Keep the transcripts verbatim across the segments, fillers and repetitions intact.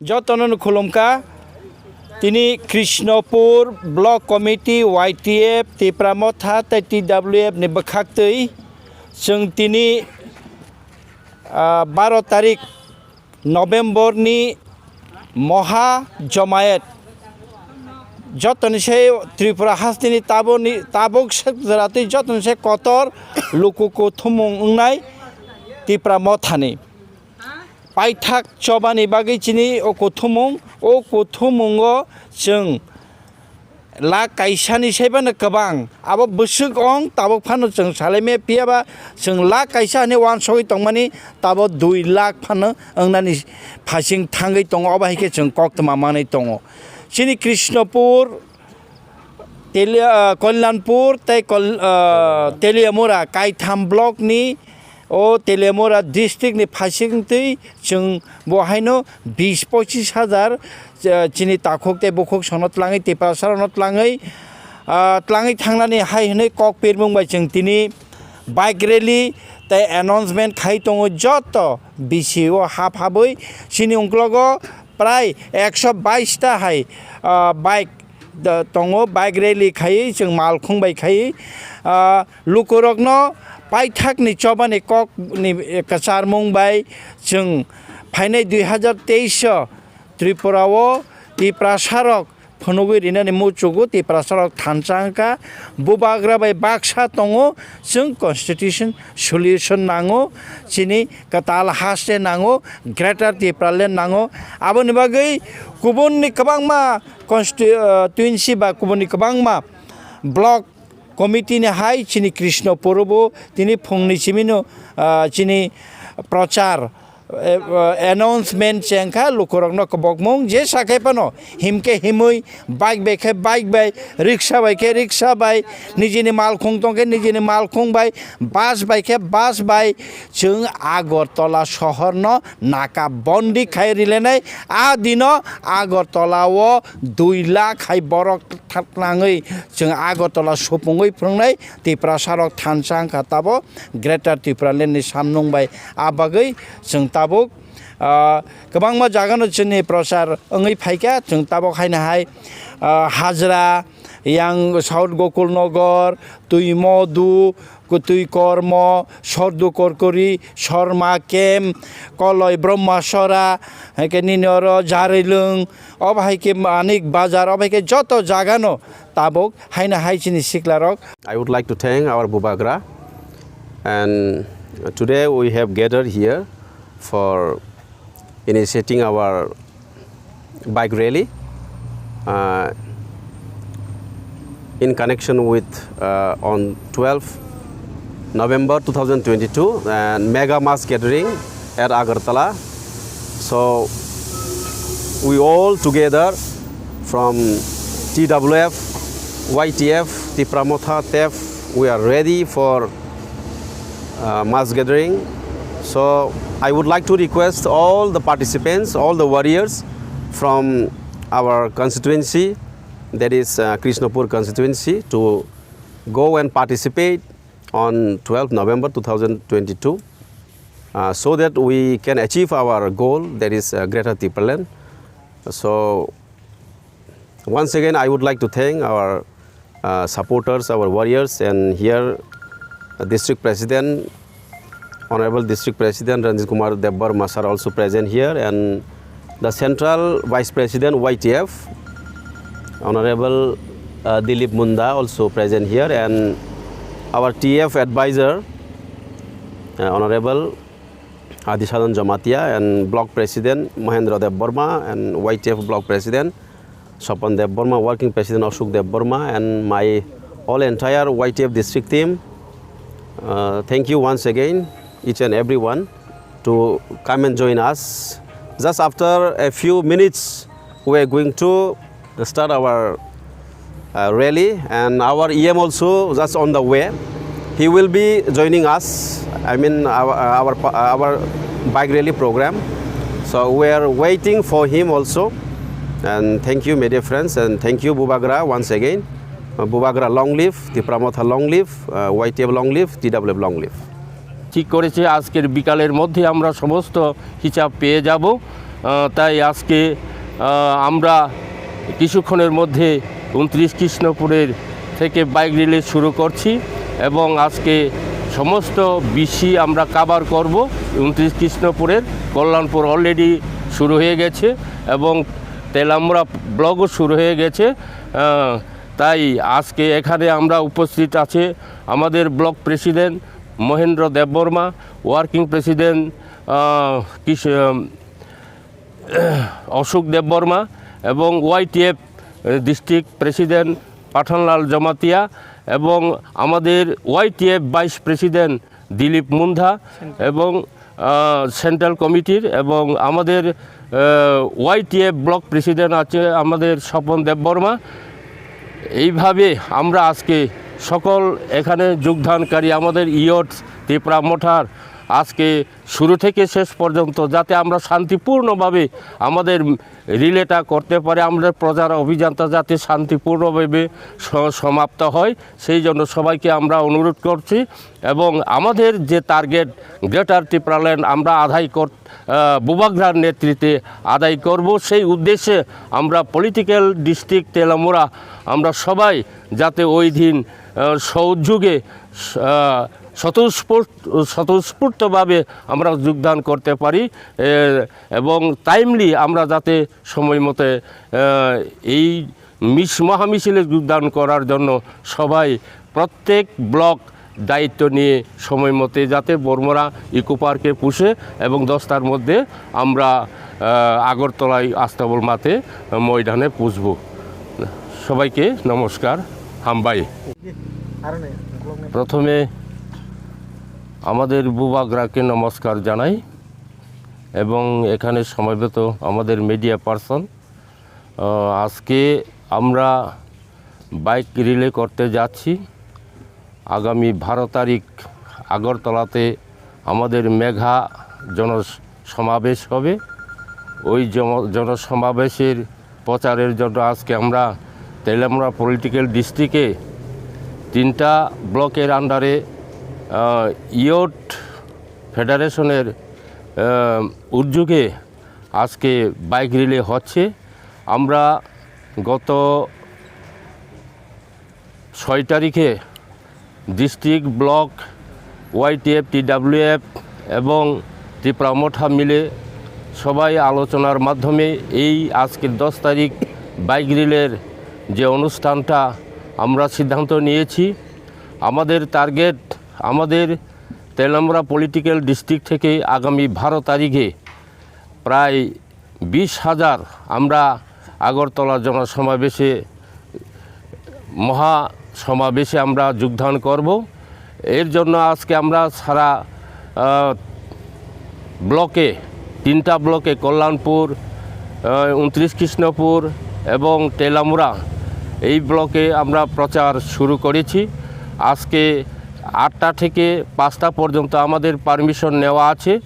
Jotono no khulumkha. Tini Krishnapur Block Committee, Y T F, Tipra Motha tei T W F ni bwkhaktwi chwng tini, ah, baro tarik November ni Moha Jomayet. Jotoni se Tripura hasteni taboni, tabuk se jora twi jotoni se kotor luku kuthumung wngnai Tipra Mothani. Paithak chobani bagwi chini o kuthumung, o kuthumungo chwng lakh kaisani saiphano kwbang. Abo bwswk ong tabuk phano chwng salaimaya, phiyaba chwng lakh kaisa hinwi uansugwi tongmani, tabuk dui lakh phano wngnani phasing thangwi tongo, obo hai khe chwng koktwma manwi tongo. Chini Krishnapur, Telia-, ah, Kalyanpur tei Kol-, ah, Teliamura kaitham block ni o Teliamura district ni phasing twi chwng bo haino bis pochis hajar, ah, chini takhuk tei bukhuk sono tlangwi Tiprasa rokno tlangwi, ah, tlangwi thangnani hai hwnwi kok pirmung bai chwng tini bike rally tei announcement khai tongo joto bisi o hap habwi chini ungklogo prai ekso bais ta hai, ah, bike da-, tongo, bike rally khaiwi chwng malkhung bai khaiwi, ah, lukurokno paithakni chobani kokni kwcharmung bai chwng phainai dui hazar teis o Tripura o Tiprasa rok phunugwi rinani muchugo, Tiprasa rok thansa wngkha, bubagra bai baksa tongo, chwng constitution solution nango, chini kwtal haste nango, Greater Tipraland nango. Aboni bagwi kubunni kwbangma constituency ba kubunni kwbangma block committee ni hai chini Krishnapur o bo tini phungni simino, ah, chini prochar, eh, eh, announcement chengkha lukurokno kobokmung je sakhai phano himkhe himwi, bike bai khe bike bai, riksa bai khe riksa bai, nijini malkhung tongkhe nijini malkhung bai, bus bai khe bus bai, chwng Agartala sohorno naka bondi khai rilenai. A dino Agartala o dui lakh hai borok tha-, tlangwi chwng Agartala supungwi phwrwngnai Tiprasa rok thansa wngkha tabuk Greater Tipraland ni samnung bai. A bagwi chwng tabuk, ah, kwbangma jagano chini prochar wngwi phaikha, chwng tabuk haino hai, ah, Hajra, yang South Gokulnagar, Twimodu, Kwtwi Kormo, Sordu Korkori, Sorma Camp, Koloi Brahmasora, hai khe nini oro Jarilwng, obo hai khe Manik Bazar, obo hai khe joto jagano tabuk haino hai chini siklarok. I would like to thank our Bubagra, and today we have gathered here for initiating our bike rally, uh, in connection with, uh, on twelfth November two thousand twenty-two and mega mass gathering at Agartala. So we all together from T W F, Y T F, Tipra Motha, T E F, we are ready for uh, mass gathering. So I would like to request all the participants, all the warriors from our constituency, that is, uh, Krishnapur constituency, to go and participate on twelfth November two thousand twenty-two, uh, so that we can achieve our goal, that is, uh, Greater Tipraland. So once again, I would like to thank our, uh, supporters, our warriors, and here, uh, District President, Honorable District President Ranjit Kumar Debbarma sir also present here, and the Central Vice President Y T F, Honorable, uh, Dilip Munda also present here, and our T F advisor, uh, Honorable Adi Sadhan Jamatia, and Block President Mahendra Debbarma, and Y T F Block President Swapan Debbarma, Working President Ashok Debbarma, and my all entire Y T F district team. Uh, thank you once again, each and everyone, to come and join us. Just after a few minutes, we are going to start our, uh, rally, and our E M also just on the way. He will be joining us, I mean, our, our, our bike rally program. So we are waiting for him also. And thank you, my dear friends, and thank you, Bubagra, once again. Uh, Bubagra, long live, Tipra Motha, long live, uh, Y T F, long live, T W F, long live. ঠিক করেছে, আজকের বিকালের মধ্যে আমরা সমস্ত হিসাব পেয়ে যাব। আহ, তাই আজকে, আহ, আমরা কিছুক্ষণের মধ্যে ঊনত্রিশ কৃষ্ণপুরের থেকে বাইক রিলে শুরু করছি এবং আজকে সমস্ত বিসি আমরা কভার করব। ঊনত্রিশ কৃষ্ণপুরের কল্যাণপুর অলরেডি শুরু হয়ে গেছে এবং তেলামুড়া ব্লকও শুরু হয়ে গেছে। আহ, তাই আজকে এখানে আমরা উপস্থিত আছে আমাদের block president Mahendra Debbarma, working president, uh, কিশ-, আহ, অশোক দেববর্মা এবং YTF district president Pathanlal Jamatia এবং আমাদের YTF vice president Dilip Mundha এবং, আহ, সেন্ট্রাল কমিটির এবং আমাদের, আহ, ওয়াইটিএফ ব্লক প্রেসিডেন্ট আছে আমাদের স্বপন দেববর্মা। এইভাবে আমরা আজকে সকল এখানে যোগদানকারী আমাদের ইয়ট ত্রিপুরা মোটর আজকে শুরু থেকে শেষ পর্যন্ত যাতে আমরা শান্তিপূর্ণভাবে আমাদের রিলেটা করতে পারি, আমাদের প্রচার অভিযানটা যাতে শান্তিপূর্ণভাবে স-, সমাপ্ত হয়, সেই জন্য সবাইকে আমরা অনুরোধ করছি। এবং আমাদের যে টার্গেট গ্রেটার ত্রিপুরাল্যান্ড আমরা আদায় কর-, আহ, বুবাগ্রার নেতৃত্বে আদায় করব, সেই উদ্দেশ্যে আমরা পলিটিক্যাল ডিস্ট্রিক্ট তেলামুড়া আমরা সবাই যাতে ওই দিন, আহ, সহযোগে, আহ, স্বতঃস্ফূর্ত-, স্বতঃস্ফূর্তভাবে আমরা যোগদান করতে পারি, এ, এবং টাইমলি আমরা যাতে সময় মতো, আহ, এই মিস-, মহামিছিলে যোগদান করার জন্য সবাই প্রত্যেক ব্লক দায়িত্ব নিয়ে সময় মতো যাতে বর্মরা ইকো পার্কে পুষে এবং দশটার মধ্যে আমরা, আহ, আগরতলায় আস্তাবল মাঠে ময়দানে পুষব। সবাইকে নমস্কার, হামবাই। প্রথমে আমাদের বুবাগ্রাকে নমস্কার জানাই এবং এখানে সমবেত আমাদের মিডিয়া পার্সন। আহ, আজকে আমরা বাইক রিলে করতে যাচ্ছি। আগামী বারো তারিখ আগরতলাতে আমাদের মেগা জনসমাবেশ হবে। ওই জম-, জনসমাবেশের প্রচারের জন্য আজকে আমরা তেলামুড়া পলিটিক্যাল ডিস্ট্রিক্টে তিনটা ব্লকের আন্ডারে, আহ, ইয়ট ফেডারেশনের, আহ, উদ্যোগে আজকে বাইক রিলে হচ্ছে। আমরা গত ছয় তারিখে ডিস্ট্রিক্ট, ব্লক, ওয়াইটিএফ, টিডাব্লিউএফ এবং ত্রিপুরা মোটর মিলে সবাই আলোচনার মাধ্যমে এই আজকের দশ তারিখ বাইক রিলের যে অনুষ্ঠানটা আমরা সিদ্ধান্ত নিয়েছি। আমাদের টার্গেট, আমাদের তেলামুড়া পলিটিক্যাল ডিস্ট্রিক্ট থেকে আগামী বারো তারিখে প্রায় বিশ হাজার আমরা আগরতলা জনসমাবেশে, মহা সমাবেশে আমরা যোগদান করব। এর জন্য আজকে আমরা সারা, আহ, ব্লকে, তিনটা ব্লকে, কল্যাণপুর, আহ, ঊনত্রিশ কৃষ্ণপুর এবং তেলামুড়া, এই ব্লকে আমরা প্রচার শুরু করেছি। আজকে আটটা থেকে পাঁচটা পর্যন্ত আমাদের পারমিশন নেওয়া আছে।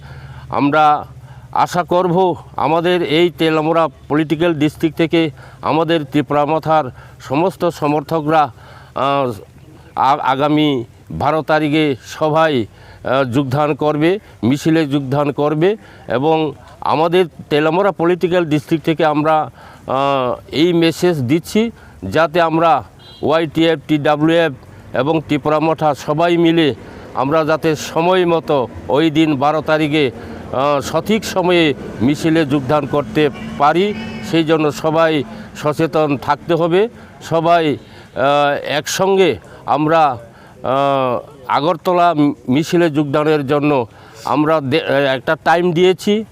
আমরা আশা করব আমাদের এই তেলামুড়া পলিটিক্যাল ডিস্ট্রিক্ট থেকে আমাদের ত্রিপুরা মথার সমস্ত সমর্থকরা, আহ, আ-, আগামী বারো তারিখে সভায়, আহ, যোগদান করবে, মিছিলে যোগদান করবে এবং আমাদের তেলামুড়া পলিটিক্যাল ডিস্ট্রিক্ট থেকে আমরা, আহ, এই মেসেজ দিচ্ছি যাতে আমরা ওয়াইটিএফ, টিডাব্লিউএফ এবং ত্রিপুরা মথা সবাই মিলে আমরা যাতে সময় মতো ওই দিন বারো তারিখে, আহ, সঠিক সময়ে মিছিলে যোগদান করতে পারি, সেই জন্য সবাই সচেতন থাকতে হবে। সবাই, আহ, একসঙ্গে আমরা, আহ, আগরতলা মি-, মিছিলে যোগদানের জন্য আমরা দে-, আহ, একটা টাইম দিয়েছি।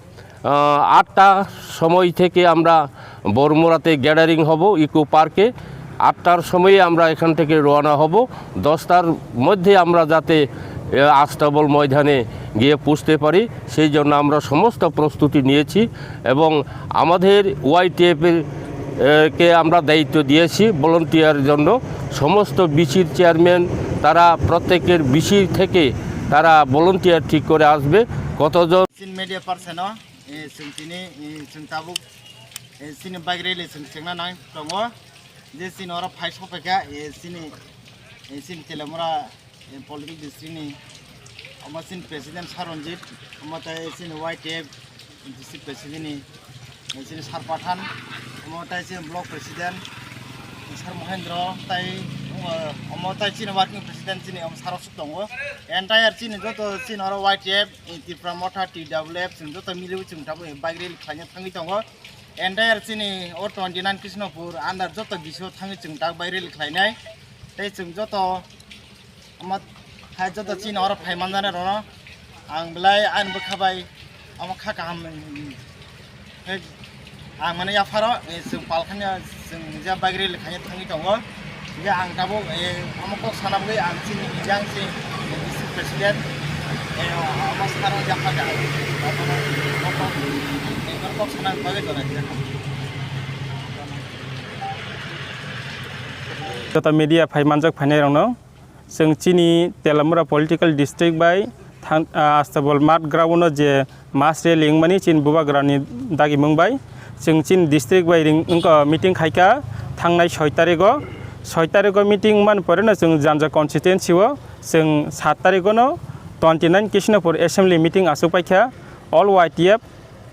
আহ, আটটা সময় থেকে আমরা বড়মুড়াতে গ্যাদারিং হব ইকো পার্কে। আটটার সময়ে আমরা এখান থেকে রওনা হব। দশটার মধ্যে আমরা যাতে, আহ, আস্তাবল ময়দানে গিয়ে পৌঁছতে পারি, সেই জন্য আমরা সমস্ত প্রস্তুতি নিয়েছি এবং আমাদের ওয়াইটিএফের এ, কে আমরা দায়িত্ব দিয়েছি ভলান্টিয়ার জন্য। সমস্ত বিসির চেয়ারম্যান তারা প্রত্যেকের বিসি থেকে তারা ভলান্টিয়ার ঠিক করে আসবে। কতজন Chini media person o, e, chwng tini, e, chwng tabuk, e, chini bike rally chwng chengna nang tongo. Je chini oro phai sokphaikha, e, chini, e, chini Telamura, e, political district ni, omo chini president Saranjit, omo tai chini Y T F district president ni, e, chini Sar Pathan, omo tai chini block president, e, Sar Mohendro, tai, omo, omo tai chini working president chini, omo Sar Aswk tongo. Entire chini joto chini oro Y T F, e, Tipra Motha, T W F, chini joto miliwi chini tabuk, e, bike rally khlaina thangwi tongo. Entire chini o twenty nine Krishnapur under joto bisio thangwi chwng tak bai rally khlainai. Tei chwng joto omo hai joto chini oro phai manjana rwno ang belai ani bwkha bai omo kha kaham, hei, ang mane yapharo, eh, chwng palkhani chwng je bike rally khaina thangwi tongo. Hingke ang tabuk, eh, omo kok sana bagwi ang chini jang si, eh, district president, eh, omo sana rok yapha ka. Omo kok, eh, kok sana bagwi jora khe. Joto media phai manjak phainai rokno, chwng chini Telamura political district bai thang, ah, Astabol Math ground o je mass rally wngmani chini bubagrani dagimung bai chwng chini district bai ring wngkha meeting khaikha thangnai soi tarikh o. Soi tarikh o meeting wngmani pore no chwng Janja constituency o chwng sat tarikh o no twenty nine Krishnapur assembly meeting aswk paikha all Y T F,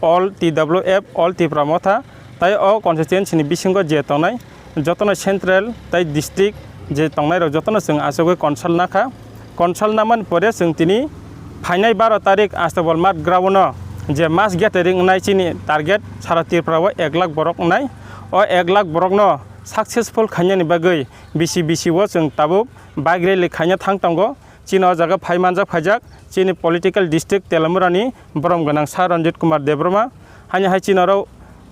all T W F, all Tipra Motha tai o constituency ni bisingo je tongnai jotono central tai district je tongnai rok jotono chwng achugwi consult nakha. Consult namani pore chwng tini phainai baro tarik Astabol Math ground o je mass gathering wngnai chini target sara Tripura o ek lakh borok wngnai. O ek lakh borok no successful khainani bagwi bisi bisi o chwng tabuk bike rally khaina thang tongo. Chini o jaga phai manjak phaijak chini political district Telamura ni borom gwnang Sir Ranjit Kumar Debbarma. Hani hai chini oro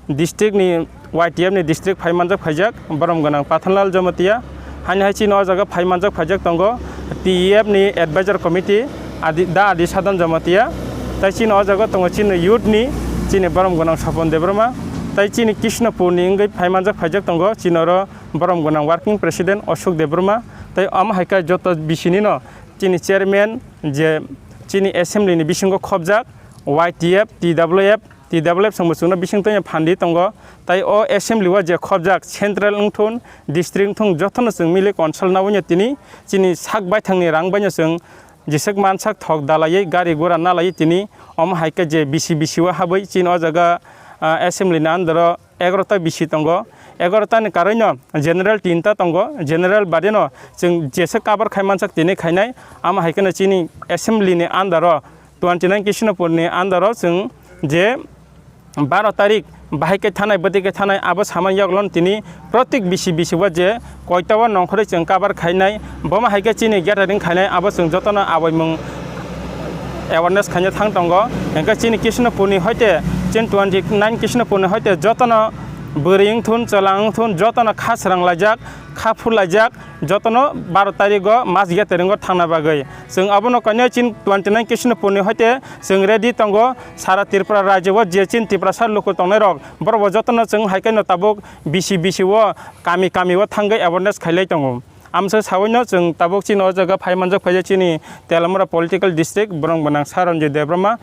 district ni Y T F ni district phai manjak phaijak borom gwnang Pathanlal Jamatia. Hani hai chini o jaga phai manjak phaijak tongo T E F ni advisor committee Adi, Da Adi Sadhan Jamatia. Tai chini o jaga tongo chini youth ni chini borom gwnang Sopon Debbarma. Tai chini Krishnapur ni wngwi phai manjak phaijak tongo chini oro borom gwnang working president Ashok Debbarma. Tai omo hai khe joto bisi ni no chini chairman je chini assembly ni bisingo khobjak Y T F, T W F, T W F chwngbo chwngno bising twi phandi tongo. Tai o assembly o je khobjak central wngthun, district wngthun jotono chwng mili consult nawi tini chini sak baithangni rang baino chwng jeswk mansak thok dalaiwi gari gura nalaiwi tini omo hai khe je bisi bisi o habwi chini o jaga, ah, assembly ni under o egarota bisi tongo. Egarota ni karwi no general tinta tongo. General bade no chwng jesa cover khai mansak tini khainai. Amo hai kheno chini assembly ni under o twenty nine Krishnapur ni under o chwng je baro tarik bahai khe thanai, bwtwi khe thanai, abo samani yagulo tini protik bisi bisi o je koita o nongkhorwi chwng cover khainai. Bomo hai khe chini gathering khainai, abo chwng jotono aboimung awareness khaina thang tongo. Hingkhe chini Krishnapur ni hoite, chini twenty nine Krishnapur ni hoite jotono bwrwi wngthun, chwla wngthun, jotono kha srang laijak, kha phur laijak, jotono baro tarik o mass gathering o thangna bagwi. Chwng abono kanya chini twenty nine Krishnapur ni hoite chwng ready tongo. Sara Tripura rajyo o je chini Tiprasa luku tongnai rok, borok bo jotono chwng hai khe no tabuk bisi bisi o kami kami o thangwi awareness khailai tongo. Amsa sawi no chwng tabuk chini o jaga phai manjak phaijak chini Telamura political district borom gwnang Sir Ranjit Debbarma.